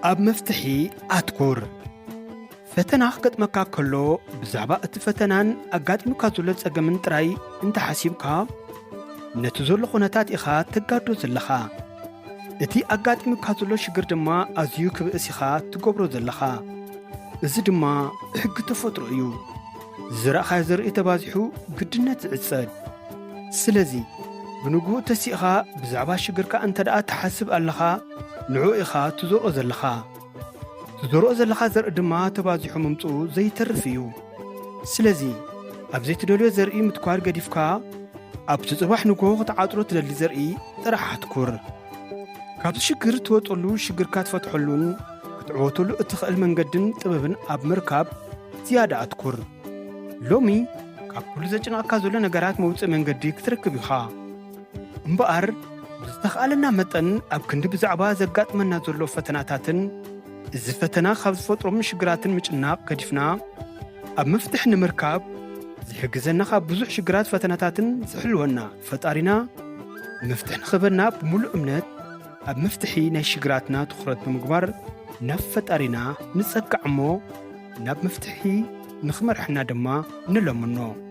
ኣብ መፍትሒ ኣትኩር። ፈተና ክገጥመካ ከሎ፣ ብዛዕባ እቲ ፈተናን ኣጋጢሙካ ዘሎ ጸገምን ጥራይ እንተሓሲብካ፣ ነቲ ዘሎ ኩነታት ኢኻ ተጋዶ ዘለኻ። እቲ ኣጋጢሙካ ዘሎ ሽግር ድማ ኣዝዩ ክብእስ ኢኻ ትገብሮ ዘለኻ። እዚ ድማ ሕጊ ተፈጥሮ እዩ። ዝረእኻዮ ዘርኢ ተባዚሑ ግድነት ይዕጸድ። ስለዚ፣ ብንግሆ ተሲእኻ ብዛዕባ ሽግርካ እንተ ደኣ ትሓስብ ኣለኻ፣ ንዕኡ ኢኻ ትዘርኦ ዘለኻ። ትዘርኦ ዘለኻ ዘርኢ ድማ ተባዚሑ ምምጽኡ ዘይተርፍ እዩ። ስለዚ፣ ኣብ ዘይትደልዮ ዘርኢ ምትኳር ገዲፍካ፣ ኣብቲ ጽባሕ ንግሆ ክትዓጽሮ ትደሊ ዘርኢ ጥራሕ ኣትኩር። ካብዚ ሽግር ትወጸሉ፣ ሽግርካ ትፈትሐሉን ክትዕወተሉ እትኽእል መንገድን ጥበብን ኣብ ምርካብ ዝያዳ ኣትኩር። ሎሚ ካብ ኩሉ ዘጨንቐካ ዘሎ ነገራት መውጽኢ መንገዲ ክትረክብ ኢኻ። እምበኣር፣ ብዝተኻእለና መጠን ኣብ ክንዲ ብዛዕባ ዘጋጥመና ዘሎ ፈተናታትን እዚ ፈተና ካብ ዝፈጥሮም ሽግራትን ምጭናቕ ገዲፍና፣ ኣብ መፍትሒ ንምርካብ ዝሕግዘና ካብ ብዙሕ ሽግራት ፈተናታትን ዝሕልወና ፈጣሪና፣ መፍትሒ ንኽህበና ብምሉእ እምነት ኣብ መፍትሒ ናይ ሽግራትና ትኹረት ብምግባር ናብ ፈጣሪና ንጸጋዕ እሞ፣ ናብ መፍትሒ ንኽመርሐና ድማ ንለምኖ።